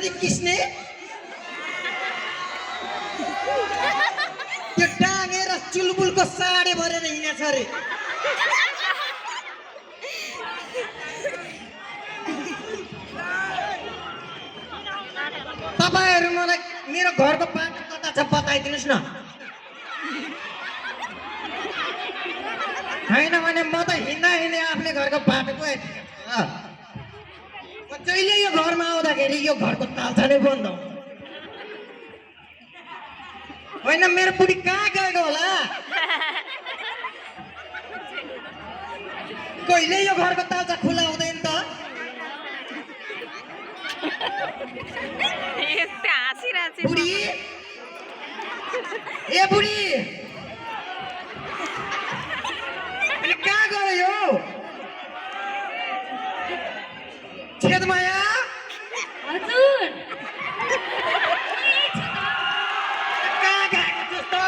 छोरी किस्ने त्यो डाँगेर चुलबुलको साडे भरेर हिँडेछ अरे तपाईहरु मलाई मेरो घरको बाटो कता छ बताइदिनुस् न हैन भने म त हिँड्दा आफ्नै घरको बाटो गए जहिले यो घरमा आउँदाखेरि यो घरको तालछा नै बन्द होइन मेरो बुढी कहाँ गएको होला कहिले यो घरको तालछा खुला हुँदैन त बुढी ए बुढी कहाँ गयो यो छेदमाया हजुर कहाँ गएको जस्तो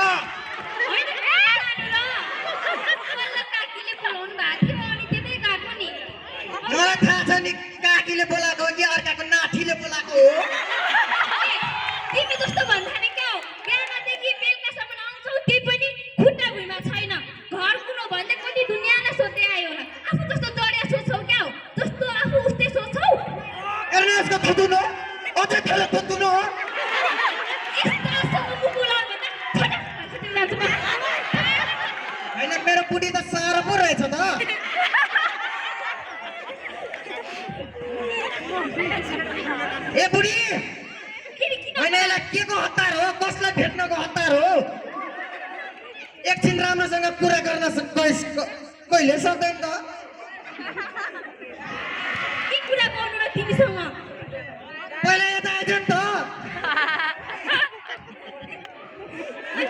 मलाई थाहा छ नि काकीले बोलाएको हो कि अर्काको नाठीले बोलाएको हो तिमी जस्तो भन्दा नि क्या हो बिहानदेखि बेलुकासम्म आउँछौ त्यही पनि खुट्टा भुइँमा छैन घर कुनो भन्दै कति दुनियाँलाई सोध्दै आयो होला आफू जस्तो जडिया सोध्छौ क्या हो जस्तो आफू उस्तै सोध्छौ हेर्नु यसको थुतुनो अझै ठेलो थुतुनो हो होइन मेरो बुढी त साह्रो पो रहेछ त ए बुढी होइन यसलाई के को हतार हो कसलाई भेट्नको हतार हो एकछिन राम्रोसँग कुरा गर्न कहिले सक्दैन त के कुरा गर्नु र तिमीसँग पहिला यता आइदियो नि त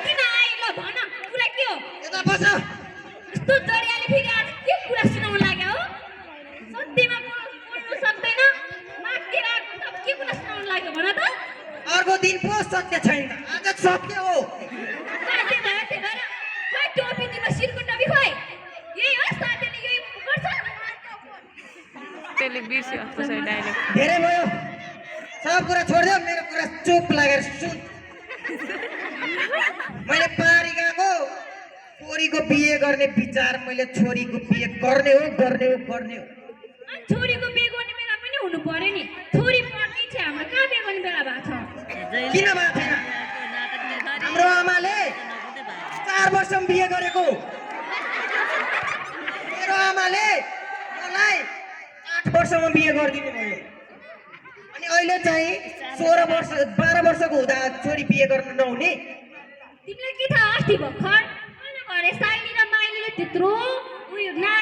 किन आयो ल भन कुरा के हो यता बस यस्तो जडियाले फेरि आज के कुरा सुनाउन लाग्यो हो सत्यमा बोल्नु सक्दैन मागेर सब के कुरा सुनाउन लाग्यो भन त अर्को दिन पो सत्य छैन आज सत्य हो साथी भएर खै टोपी तिम्रो शिरको टोपी खोइ यही हो साथीले यही गर्छ त्यसले बिर्स्यो त्यसै डाइलेक्ट धेरै भयो सब कुरा छोडिदेऊ मेरो कुरा चुप लागेर सुन मैले पारी गएको छोरीको बिहे गर्ने विचार मैले छोरीको बिहे गर्ने हो गर्ने हो गर्ने हो अनि छोरीको बिहे गर्ने बेला पनि हुनु पर्यो नि छोरी पढ्दै छ हाम्रो कहाँ बिहे गर्ने बेला भएको छ किन भएको छैन हाम्रो आमाले 4 वर्षमा बिहे गरेको मेरो आमाले मलाई 8 वर्षमा बिहे गरिदिनु भयो अनि अहिले चाहिँ 16 वर्ष 12 वर्षको हुँदा छोरी बिहे गर्न नहुने तिमीलाई के थाहा अस्ति भर्खर घरे साइली र माइलीले त्यत्रो उयोमा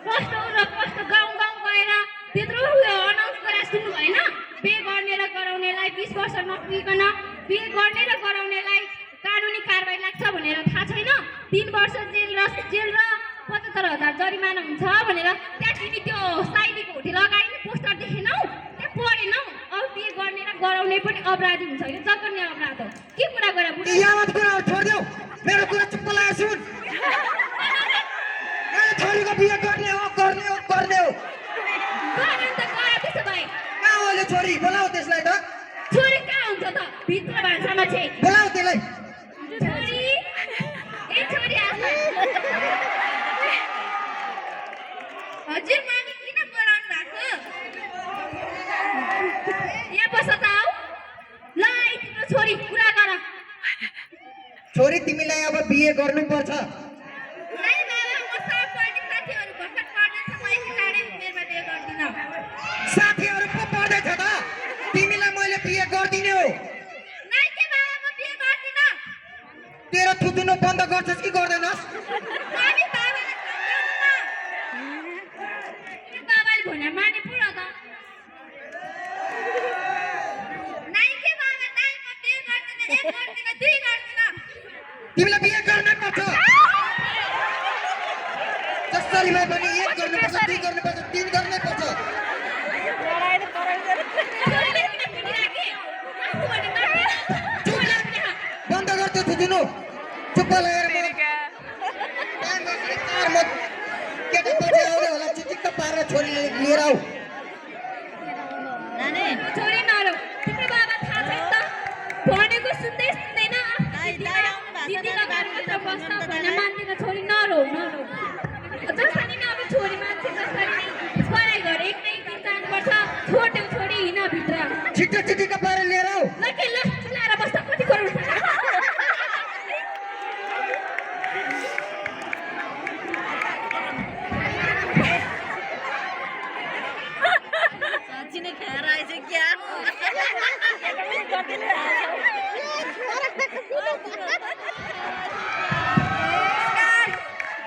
कष्ट र कष्ट गाउँ गाउँ गएर त्यत्रो उयो अनाउन्स गरेर सुन्नु भएन बिहे गर्ने र गराउनेलाई 20 वर्ष नपुगिकन बिहे गर्ने र गराउनेलाई कानुनी कारबाही लाग्छ भनेर थाहा छैन 3 वर्ष जेल र 75,000 जरिमाना हुन्छ भनेर त्यहाँ तिमी त्यो साइलीको होटेल अगाडि नै पोस्टर देखेनौ त्यहाँ पढेनौ अब बिहे गर्ने र गराउने पनि अपराधी हुन्छ यो जघन्य अपराध हो के कुरा गरे बुढी यावत कुरा छोडिदेऊ मेरो कुरा चुप्प लागेर सुन मेरो छोरीको बिहे गर्ने हो गर्ने हो गर्ने हो गरे त गरे त्यसो भए कहाँ हो छोरी बोलाऊ त्यसलाई त छोरी कहाँ हुन्छ त भित्र भान्सामा चाहिँ बोलाऊ त्यसलाई छोरी ए छोरी आछ हजुर मामी किन बोलाउनु भएको यहाँ बस त आऊ ल आई तिम्रो छोरी कुरा गर छोरी तिमीलाई अब बिहे गर्नुपर्छ नाइ बाबा म सब पढ्ने साथीहरु भर्खर पढ्दैछ म यति साढे उमेरमा बिहे गर्दिन साथीहरु पो पढ्दैछ त तिमीलाई मैले बिहे गर्दिने हो नाइ के बाबा म बिहे गर्दिन तेरो थुतुनो बन्द गर्छस् कि गर्दैनस् नानी बाबाले सम्झाउनु न बाबाले भने माने पुरा त नाइ के बाबा नाइ म बिहे गर्दिन एक गर्दिन दुई गर्दिन तिमीलाई बिहे गर्नै पर्छ जसरी भए पनि एक गर्नुपर्छ दुई गर्नुपर्छ तीन गर्नै पर्छ बन्द गर त्यो थुतुनो चुप्प लागेर केटा पछि आउने होला चिटिक्क पारेर छोरी लिएर आऊ छोरी बस्छ भने मान्छेको छोरी नरो नरो जसरी नै अब छोरी मान्छे जसरी नै पढाइ गर एक न एक दिन जानुपर्छ छोड्यौ छोरी हिँड भित्र छिटो छिटो कपाएर लिएर आऊ ल के ल चलाएर बस्छ कति गरौँ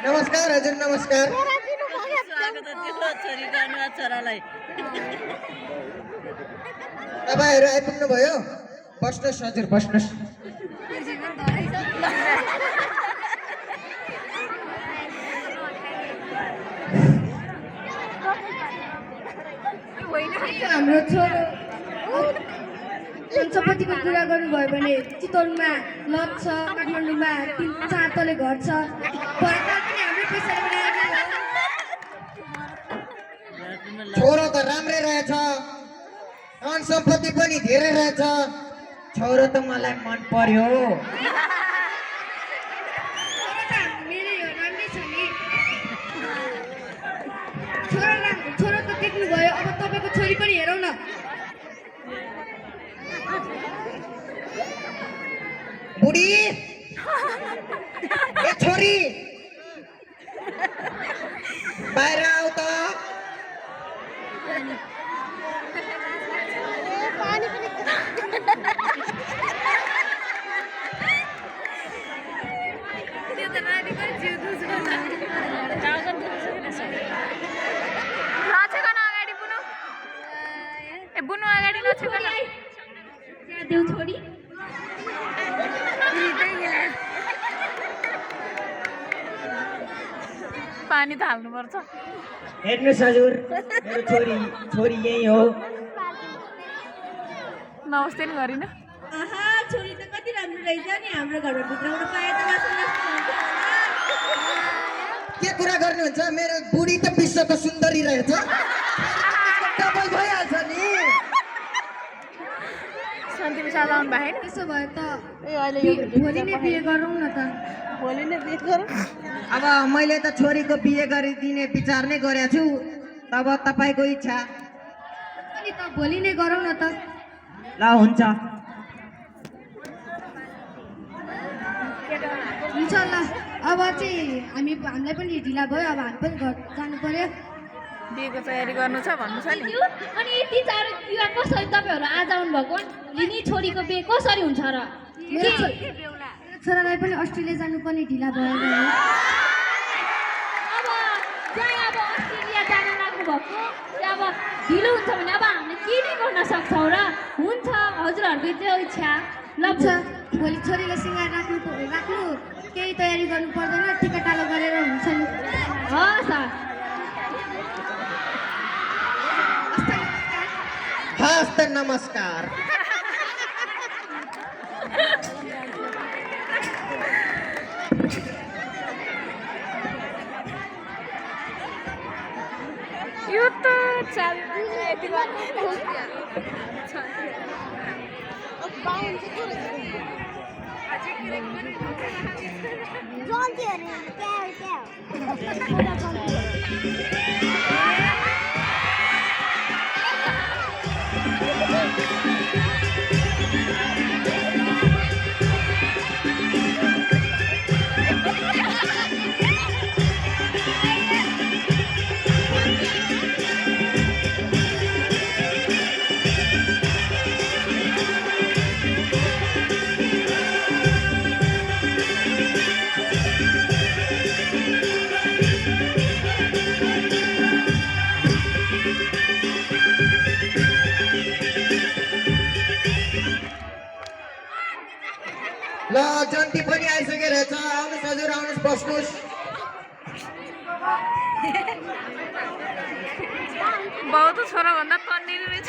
नमस्कार हजुर नमस्कार तपाईँहरू आइपुग्नु भयो बस्नुहोस् हजुर बस्नुहोस् हाम्रो छोरो सम्पत्तिको कुरा गर्नुभयो भने चितवनमा लज छ काठमाडौँमा 3-4 तले घर छ भर्खर पनि हाम्रो पैसाले बनाएको छोरो त राम्रै रहेछ धन सम्पत्ति पनि धेरै रहेछ छोरो त मलाई मन पर्यो मेरो यो राम्रै छ नि छोरो त देख्नु भयो अब तपाईँको छोरी पनि हेरौँ न बुढी ए छोरी बाहिर आऊ त बुनु अगाडि नछेकन देऊ छोरी पानी त हाल्नुपर्छ हेर्नुहोस् हजुर मेरो छोरी यही हो नमस्ते नि गरिन आहा छोरी त कति राम्रो रहेछ नि हाम्रो घरमा भित्रबाट पाए त के कुरा गर्नुहुन्छ मेरो बुढी त विश्वको सुन्दरी रहेछ डबल भइहाल्छ नि शान्ति विशाल आउनु भएन त्यसो भए त ए अहिले भोलि नै बिहे गरौँ न त भोलि नै बिहे गरौँ अब मैले त छोरीको बिहे गरिदिने विचार नै गरेको छु तब तपाईँको इच्छा अनि त भोलि नै गरौँ न त ल हुन्छ हुन्छ ल अब चाहिँ हामीलाई पनि ढिला भयो अब हामी पनि घर जानु पर्यो बिहेको तयारी गर्नु छ भन्नु छ नि त्यो अनि यति चाँडो विवाह कसरी तपाईँहरू आज आउनुभएको लिने छोरीको बिहे कसरी हुन्छ र मेरो छोरालाई पनि अस्ट्रेलिया जानुपर्ने ढिला भयो अब जहाँ अब अस्ट्रेलिया जान लाग्नुभएको अब ढिलो हुन्छ भने अब हामीले के नै गर्न सक्छौँ र हुन्छ हजुरहरूको त्यो इच्छा ल हुन्छ भोलि छोरीलाई सिँगार राख्नु केही तयारी गर्नु पर्दैन टिका टालो गरेर हुन्छ नि हस् हस्त नमस्कार यो त चाबी यति ल जन्ती पनि आइसकेको रहेछ आउनुहोस् हजुर आउनुहोस् बस्नुहोस् बाउ त छोरा भन्दा तन्निने रहेछ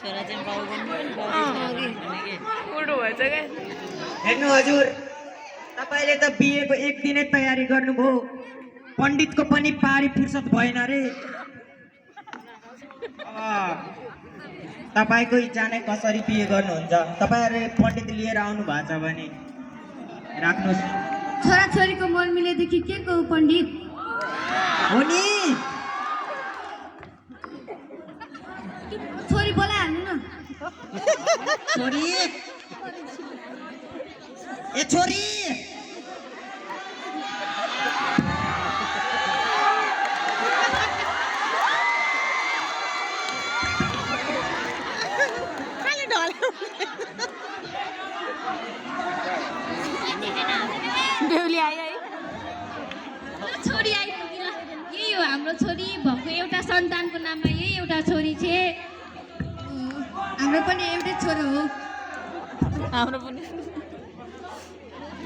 छोरा चाहिँ बाउ उल्टो भएछ क्या हेर्नु हजुर तपाईँले त बिहेको एक दिनै तयारी गर्नुभयो पण्डितको पनि पारी फुर्सद भएन रे तपाईँको इच्छा नै कसरी बिहे गर्नुहुन्छ तपाईँहरूले पण्डित लिएर आउनु भएको छ भने राख्नुहोस्। छोराछोरीको मन मिलेदेखि के को पण्डित? हो नि छोरी बोलाइहाल्नु न। छोरी ए छोरी बेहुली आयो है छोरी आइपुग्यो यही हो हाम्रो छोरी भएको एउटा सन्तानको नाममा यही एउटा छोरी छ हाम्रो पनि एउटै छोरो हो। हाम्रो पनि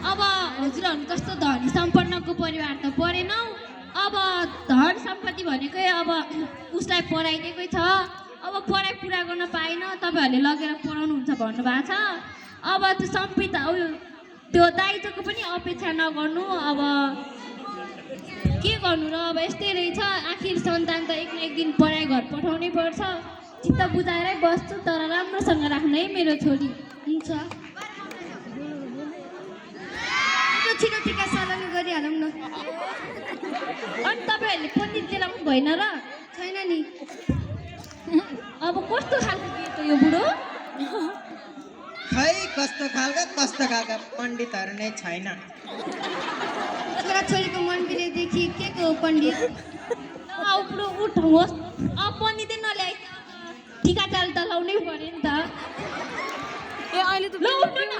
अब हजुरहरू कस्तो धनी सम्पन्नको परिवार त परेनौ। अब धन सम्पत्ति भनेकै अब उसलाई पढाइदिएकै छ। अब पढाइ पुरा गर्न पाएन तपाईँहरूले लगेर पढाउनुहुन्छ भन्नुभएको छ। अब त्यो सम्पत्ति उयो त्यो दायित्वको पनि अपेक्षा नगर्नु। अब के गर्नु र अब यस्तै रहेछ। आखिर सन्तान त एक न एक दिन पढाइ घर पठाउनै पर्छ। चित्त बुझाएरै बस्छु तर राम्रोसँग राख्नु है मेरो छोरी। हुन्छ छिटो टिका सलामी गरिहालौँ न। अनि तपाईँहरूले पण्डित लिएर भएन र? छैन नि। अब कस्तो खालको बिहे त यो बुढो? खै कस्तो खालका पण्डितहरू नै छैन। छोराछोरीको मन मिलेदेखि के को पण्डित? बुढो उठ्नुहोस्। अब पण्डितै नल्याइ टिका चाल त लाउनै पऱ्यो नि त। ए अहिले त ल उठ्नु न।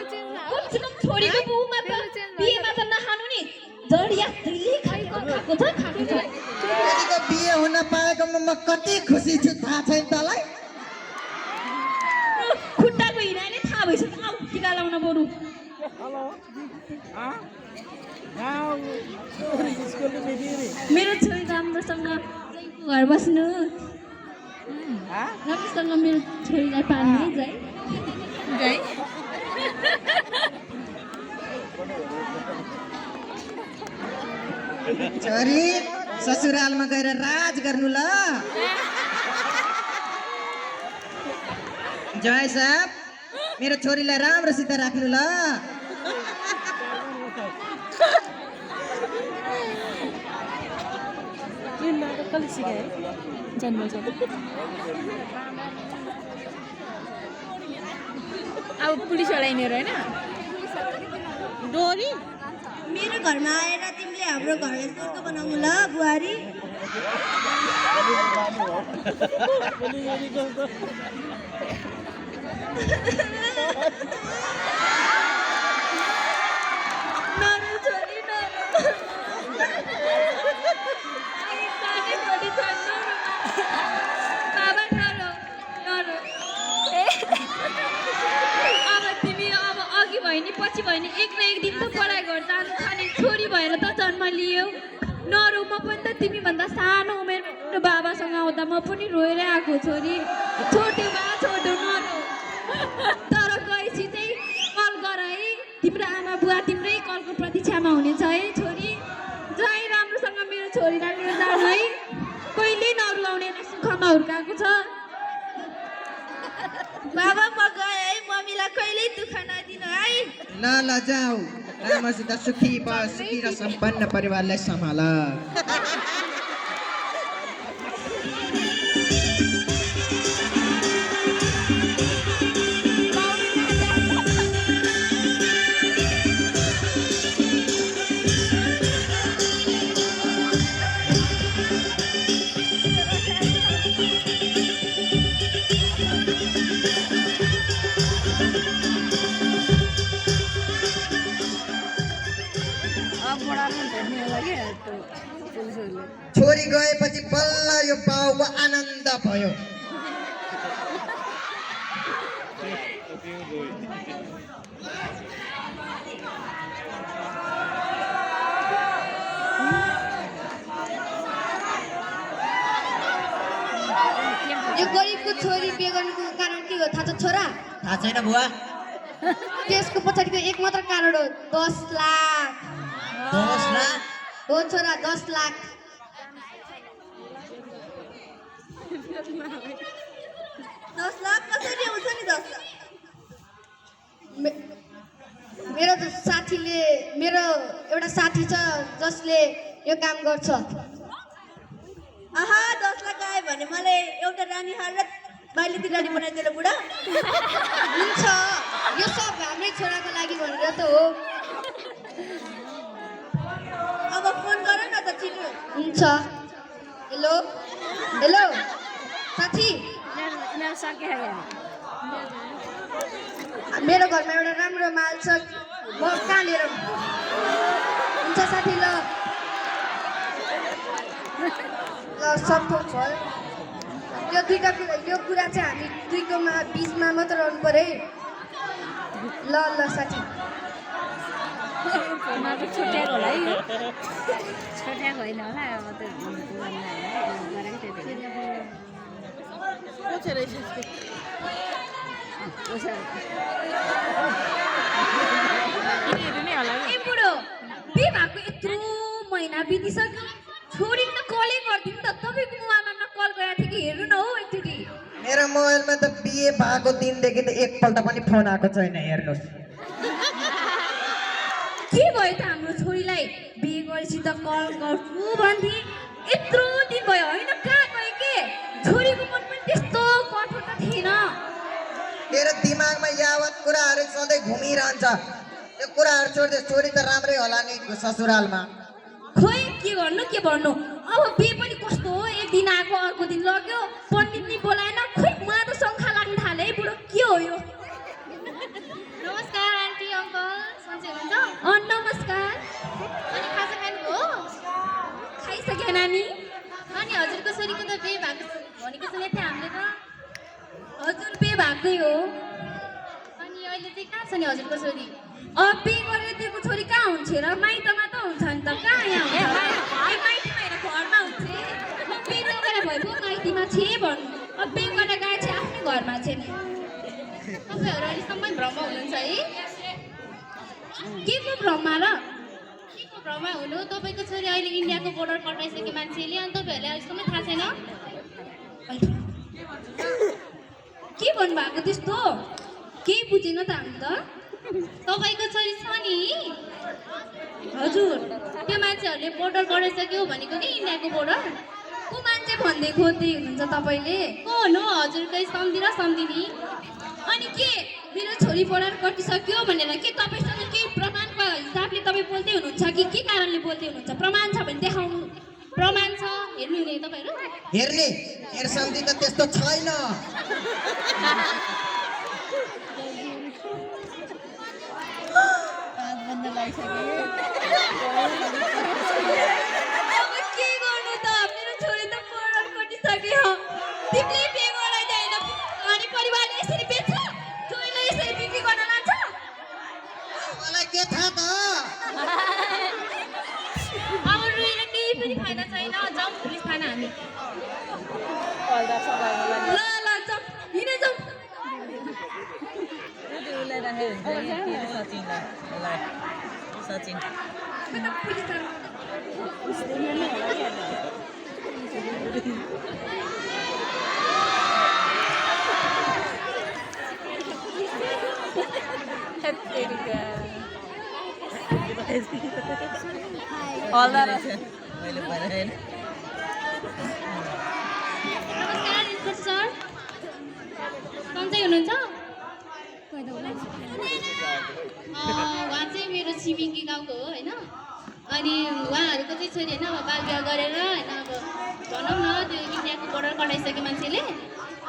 कमसेकम छोरीको बुमा त बिहेमा त नखानु नि। जडिया तेलले खाएको छ खाएको छ। छोरीको बिहे हुन पाएकोमा म कति खुसी छु थाहा छैन तँलाई? खुट्टाको हिँडाइले थाहा भइसक्यो। आऊ टिका लाउन बरु। मेरो छोरी राम्रोसँग घर बस्नु। राम्रोसँग मेरो छोरीलाई पाल्नु है जाई। गई छोरी ससुरालमा गएर राज गर्नु ल। जय साहब मेरो छोरीलाई राम्रोसित राख्नु ल। अब पुलिस हिँडेर होइन डोरी मेरो घरमा आएर तिमीले हाम्रो घरलाई स्वर्ग बनाउनु ल बुहारी। नरो छोरी नरो। सानै छोरी छ नरो। बाबा नरो नरो। अब तिमी अब अघि भयो नि पछि भयो नि एक न एक दिन त पढाइ घर जानु खाने छोरी भएर त जन्म लियौ। नरो म पनि त तिमीभन्दा सानो उमेरमा मेरो बाबासँग आउँदा म पनि रोएर आएको छोरी। छोटो बा छोटो नरो। तर गएपछि चाहिँ कल गर है। तिम्रो आमा बुवा तिम्रै कलको प्रतीक्षामा हुनेछ है छोरी। जाइ राम्रोसँग मेरो छोरीलाई लिएर जानु है। कहिल्यै नरुलाउने सुखमा हुर्काएको छ। बाबा म गएँ है, मम्मीलाई कहिल्यै दुःख नदिनु है। ल ल जाऊ राम्रोसित सुखी बस। सुखी र सम्पन्न परिवारलाई सम्हाल। छोरी गएपछि बल्ल यो पाउको आनन्द भयो। यो गरिबको छोरी बिहे गर्नुको कारण के हो थाहा छ छोरा? थाहा छैन बुवा। त्यसको पछाडिको एक मात्र कारण हो 10 लाख। 10 लाख हो छोरा 10 लाख। 10 लाख कसरी हुन्छ नि 10 लाख? मेरो साथीले मेरो एउटा साथी छ जसले यो काम गर्छ। आहा 10 लाख आयो भने मलाई एउटा रानी हार र बाइलेती रानी बनाइदिएर बुढा। हुन्छ यो सब हाम्रै छोराको लागि भनेर त हो। अब फोन गर न त छिटो। हुन्छ। हेलो हेलो साथी मेरो घरमा एउटा राम्रो माल छ म कहाँ लिएर हुन्छ साथी ल सब थोक भयो यो दुईटा यो कुरा चाहिँ हामी दुईको बिचमा मात्र रहनु पर्यो है ल ल साथी छुट्याएको होला है यो छुट्याएको होइन होला अब त यिनीहरू नै होला ए बुढो बिहे भएको यत्रो महिना बितिसक्यो छोरीले त कलै गर्दिन् त तपाईँको मोबाइलमा कल गरेको थियो कि हेर्नु न हो एकचोटि मेरो मोबाइलमा त बिहे भएको दिनदेखि त एकपल्ट पनि फोन आएको छैन हेर्नुहोस्। के भयो त हाम्रो छोरीलाई बिहे गरेपछि त कल गर्छु भन्थे यत्रो दिन भयो होइन कहाँ गयो के छोरीको मन पनि त्यस्तो कठोर त थिएन। मेरो दिमागमा यावत कुराहरू सधैँ घुमिरहन्छ त्यो कुराहरू छोड्दै छोरी त राम्रै होला नि ससुरालमा। खोइ के गर्नु अब बिहे पनि कस्तो हो एक दिन आएको अर्को दिन लग्यो पण्डित नि बोलाएन खोइ मलाई त शङ्का लाग्न थाल्यो है बुढो के हो यो। नमस्कार आन्टी अङ्कल सन्चै हुनुहुन्छ? नमस्कार अनि खाजा खानुभयो? खाइसक्यो नानी। अनि हजुरको छोरीको त बिहे भएको भनेको सुनेको थिएँ हामीले त। हजुर बिहे भएकै हो। अनि अहिले चाहिँ कहाँ छ नि हजुरको छोरी? अब बिहे गरेर दिएको छोरी कहाँ हुन्छ र माइतमा त हुन्छ नि त कहाँ यहाँ हुन्छ माइतीमा हेर घरमा हुन्छ बिहे नगरेर भएको माइतीमा छे भन्नु अब बिहे गरेर गए चाहिँ आफ्नै घरमा छ नि। तपाईँहरू अहिलेसम्म भ्रममा हुनुहुन्छ है? के को भ्रममा र के को भ्रममा हुनु? तपाईँको छोरी अहिले इन्डियाको बोर्डर कटाइसक्यो मान्छेले अनि तपाईँहरूलाई अहिलेसम्म थाहा छैन? के भन्नुभएको त्यस्तो केही बुझेन त हामी त। तपाईँको छोरी छ नि? हजुर त्यो मान्छेहरूले बोर्डर कटाइसक्यो भनेको नि इन्डियाको बोर्डर। को मान्छे भन्दै खोज्दै हुनुहुन्छ तपाईँले? को हुनु हजुरकै सम्झी र सम्झिनी? अनि के मेरो छोरी बोर्डर कटिसक्यो भनेर के तपाईँसँग केही प्रमाणको हिसाबले तपाईँ बोल्दै हुनुहुन्छ कि के कारणले बोल्दै हुनुहुन्छ? प्रमाण छ भने देखाउनु। प्रमाण छ हेर्नु हुने तपाईँहरू? हेर्ने मेरो सम्झी त त्यस्तो छैन। अब के गर्नु त मेरो छोरी त बोर्डर कटिसक्यो तिमीले बिहे गराइदिएन अनि परिवारले यसरी बेच्छ छोरीलाई यसरी बिक्री गर्न लान्छ। मलाई के थाहा त अब रुएर केही पनि फाइदा छैन जाउँ पुलिस थाना हामी। ल ल जाउँ हिँडे जाउँ। कता पुलिस थाना नमस्कार इन्सपेक्टर सर सन्चै हुनुहुन्छ? उहाँ चाहिँ मेरो छिमेकी गाउँको हो होइन। अनि उहाँहरूको चाहिँ छोरी होइन अब बाल बिहा गरेर होइन अब भनौँ न त्यो इन्डियाको बोर्डर कटाइसक्यो मान्छेले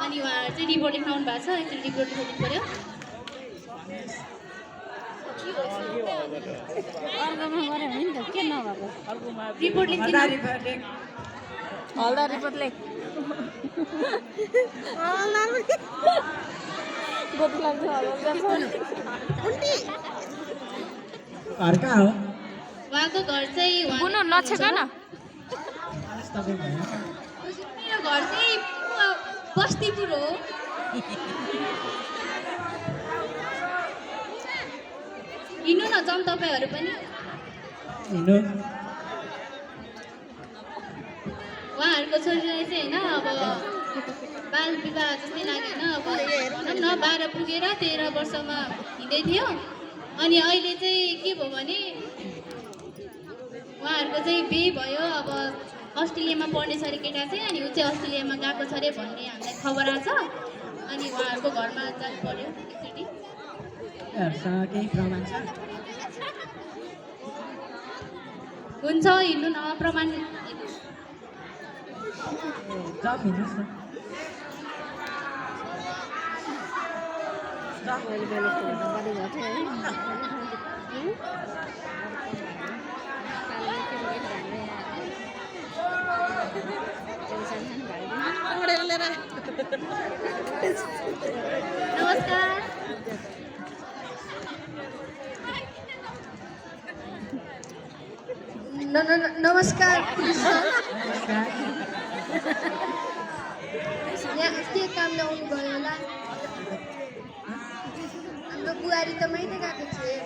अनि उहाँहरू चाहिँ रिपोर्ट लेखाउनु भएको छ एकचोटि रिपोर्ट लेखाउनु पऱ्यो। रिपोर्ट लेख्दिनु हल्दा रिपोर्ट लेख घर कहाँ हो? उहाँको घर चाहिँ बुनु नछेक न मेरो घर चाहिँ बस्तीपुर हो। हिँड्नु न जाउँ तपाईँहरू पनि। उहाँहरूको छोरीलाई चाहिँ होइन अब बाल विवाह जस्तै लाग्यो होइन अब भनौँ न 12 पुगेर 13 वर्षमा हिँड्दै थियो अनि अहिले चाहिँ के भयो भने उहाँहरूको चाहिँ बिहे भयो। अब अस्ट्रेलियामा पढ्ने छ अरे केटा चाहिँ, अनि ऊ चाहिँ अस्ट्रेलियामा गएको छ अरे भन्ने हामीलाई खबर आएको छ। अनि उहाँहरूको घरमा जानु पर्यो एकचोटि। केही प्रमाण छ? हुन्छ हिँड्नु न, प्रमाण जाऊ हिँड्नुहोस् न। मैले बढी गर्थेँ है नमस्कार। नमस्कार पुलिस सर। यहाँ के कामले आउनुभयो होला? हाम्रो बुहारी त माइत गएको थिए।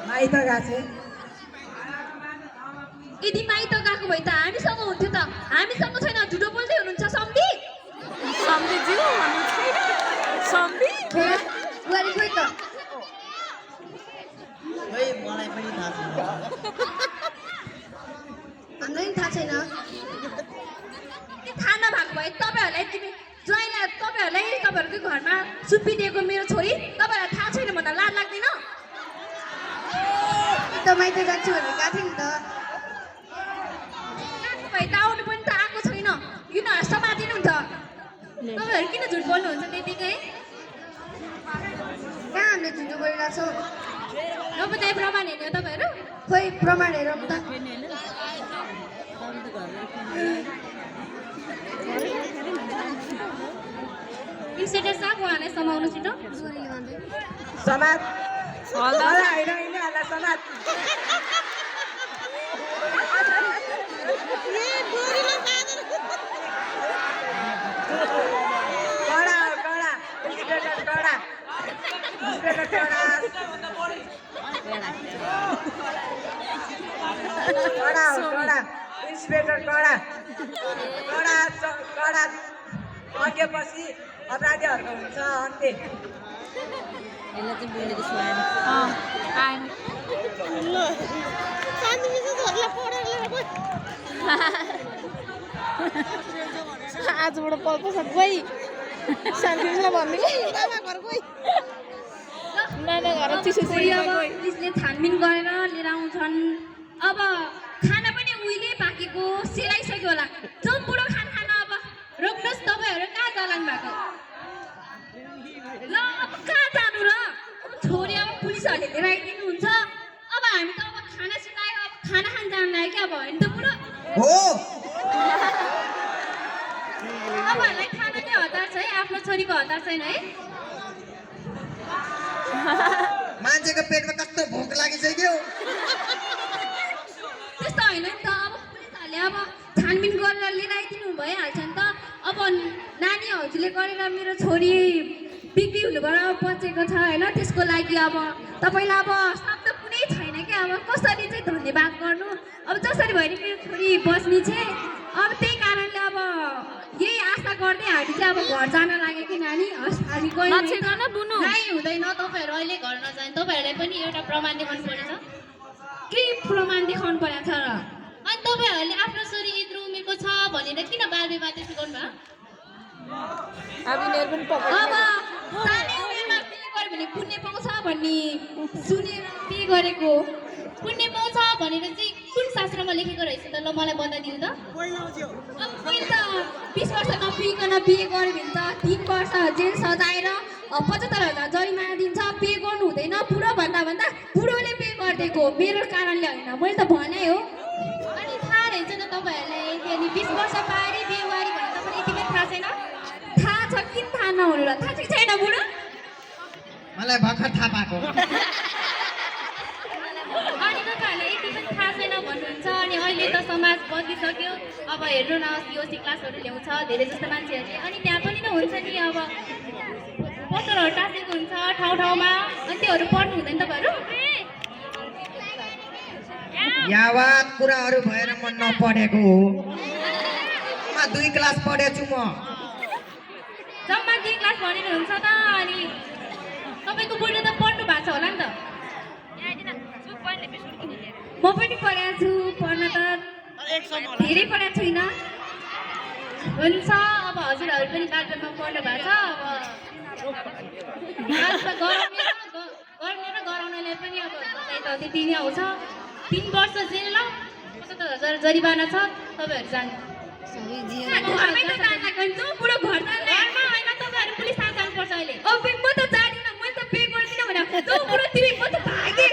माइत गएको थिए? यदि माइत गएको भए त हामीसँग हुन्थ्यो त। हामीसँग छैन, झुटो बोल्दै हुनुहुन्छ सम्धी। बुहारी खोइ त? मलाई पनि थाहा छैन। हामीलाई पनि थाहा छैन। थाहा नभएको भए तपाईँहरूलाई ज्वाइँलाई तपाईँहरूकै घरमा सुपिदिएको मेरो छोरी तपाईँहरूलाई थाहा छैन भन्दा लाज लाग्दैन? त माइत जान्छु भनेर गएको थिएँ नि त। गएको भए त आउनु पनि त आएको छैन, किन समातिनुहुन्छ? तपाईँहरू किन झुट बोल्नुहुन्छ त्यतिकै? कहाँ हामीले झुटो बोलिरहेको छौँ? नबुझाइ प्रमाण हेर्ने हो तपाईँहरू? खोइ प्रमाण हेरौँ त। इन्सपेक्टर साहब उहाँलाई समाउनु छिटो। समाज होइन समाज। कडा इन्सपेक्टर कडा अघिपछि अपराधीहरूको हुन्छ अन्त्य। यसलाई चाहिँ बोलेको छु आजबाट पल्पछ गई शान्तिलाई भन्ने नाना घर चिसो पुलिसले छानबिन गरेर लिएर आउँछन्। अब खाना पनि उहिले पाकेको सेलाइसक्यो होला। जाउँ बुढो खाना अब रोक्नुहोस्। तपाईँहरू कहाँ जालाङ भएको? ल अब कहाँ जानु र? छोरी अब पुलिसहरूले लिएर आइदिनुहुन्छ। अब हामी त अब खाना सिकायो, अब खाना खान जानु लाग्यो क्या अब होइन त बुढो? हो तपाईँहरूलाई खानाकै हतार छ है, आफ्नो छोरीको हतार छैन है? मान्छेको पेटमा कस्तो भोक लागिसक्यो। त्यस्तो होइन नि त। अब पुलिसहरूले अब छानबिन गरेर लिएर आइदिनु भइहाल्छ नि त। अब नानी हजुरले गरेर मेरो छोरी बिक्री हुनुबाट बचेको छ होइन, त्यसको लागि अब तपाईँलाई अब शब्द कुनै छैन क्या। अब कसरी चाहिँ धन्यवाद गर्नु? अब जसरी भयो नि मेरो छोरी बस्ने चाहिँ। अब त्यही कारणले अब यही आशा गर्दै हामी चाहिँ अब घर जान लाग्यो कि नानी। हामी गयौँ नाइ हुँदैन, तपाईँहरू अहिले घर नजाने। तपाईँहरूलाई पनि एउटा प्रमाण देखाउनु पर्नेछ। के प्रमाण देखाउनु परेको छ र? अनि तपाईँहरूले आफ्नो छोरी यत्रो उमेरको छ भनेर किन बाल विवाह त्यस्तो गर्नुभयो? अब सानै उमेरमा बिहे गर्यो भने पुण्य पाउँछ भन्ने सुनेर बिहे गरेको। पुण्य पाउँछ भनेर चाहिँ कुन शास्त्रमा लेखेको रहेछ त? ल मलाई बताइदिनु त। अब पहिले त 20 वर्ष नपुगिकन बिहे गर्यो भने त 3 वर्ष जेल सजाएर 75,000 जरिमाना दिन्छ। पे गर्नु हुँदैन। बुढो भन्दा बुढोले पे गरिदिएको मेरो कारणले होइन, मैले त भने हो। अनि थाहा रहेछ त तपाईँहरूलाई? यदि 20 वर्ष पारी बिहे गरी भने तपाईँलाई यति पनि थाहा छैन? थाहा छ, किन थाहा नहुनु र? थाहा छैन बुढो? मलाई भर्खर थाहा पाएको। अनि तपाईँहरूलाई यति पनि थाहा छैन भन्नुहुन्छ। अनि अहिले त समाज बदलिसक्यो। अब हेर्नु न, सिओसी क्लासहरू ल्याउँछ धेरै जस्तो मान्छेहरूले। अनि त्यहाँ पनि त हुन्छ नि अब पोस्टरहरू टाँसेको हुन्छ ठाउँमा। अनि त्योहरू पढ्नु हुँदैन तपाईँहरू? यावत कुराहरू भएर म नपढेको हो। 2 क्लास पढेछु म। जम्मा 2 क्लास भनेर हुन्छ त। अनि तपाईँको बुढो त पढ्नु भएको छ होला नि त? म पनि पढाएको छु पढ्न त धेरै पढाएको छुइनँ हुन्छ अब हजुरहरू पनि बाटोमा पढ्नु भएको छ अब गर्ने र गराउनेलाई पनि अब त त्यति नै आउँछ 3 वर्ष जेल ल 70,000 जरिवाना छ तपाईँहरू जानु घरमै त जान लाग्छ पुरो घर जान्दै घरमा होइन तपाईँहरू पुलिस थाहा जानुपर्छ अहिले अब म त जादिनँ मैले त पे गर्दिनँ भनेर जो पुरो तिमी म त भागेँ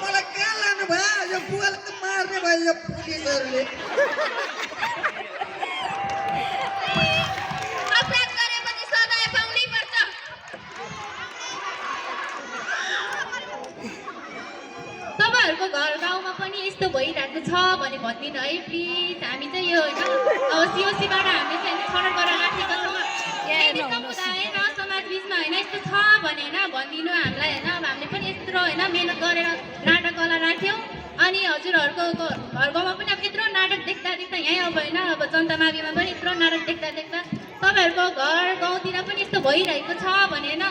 मलाई कहाँ लानु भयो यो बुवाले त मार्ने भयो यो पुलिसहरूले अपराध गरेपछि सजाय पाउनै पर्छ तपाईँहरूको घर गाउँमा पनि यस्तो भइरहेको छ भने भनिदिनु है प्लिज हामी चाहिँ यो होइन अब सिओसीबाट हामीले चाहिँ छनौट गरेर राखेको छौँ यदि समुदाय र समाज बिचमा होइन यस्तो छ भने होइन भनिदिनु हामीलाई होइन अब हामीले पनि यत्रो होइन मिहिनेत गरेर नाटककला राख्यौँ अनि हजुरहरूको घर गाउँमा पनि अब यत्रो नाटक देख्दा यहीँ अब होइन अब जनता माविमा पनि यत्रो नाटक देख्दा तपाईँहरूको घर गाउँतिर पनि यस्तो भइरहेको छ भने होइन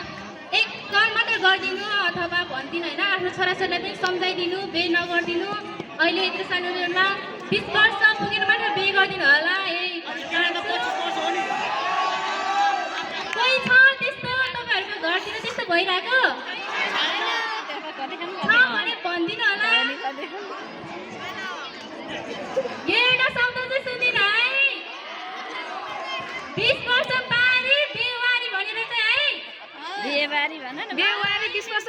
एक कान मात्र गरिदिनु अथवा भनिदिनु होइन आफ्नो छोराछोरीलाई पनि सम्झाइदिनु बे नगरिदिनु अहिले यत्रो सानो उमेरमा 20 वर्ष पुगेर मात्र बे गरिदिनु होला कोही छ त्यस्तो तपाईँहरूको घरतिर त्यस्तो भइरहेको छ भने भनिदिनु होला एउटा शब्द चाहिँ सुन्दिनँ है 20 वर्ष पारी बेवारी भनेर चाहिँ है बेवारी भन न बेवारी 20 वर्ष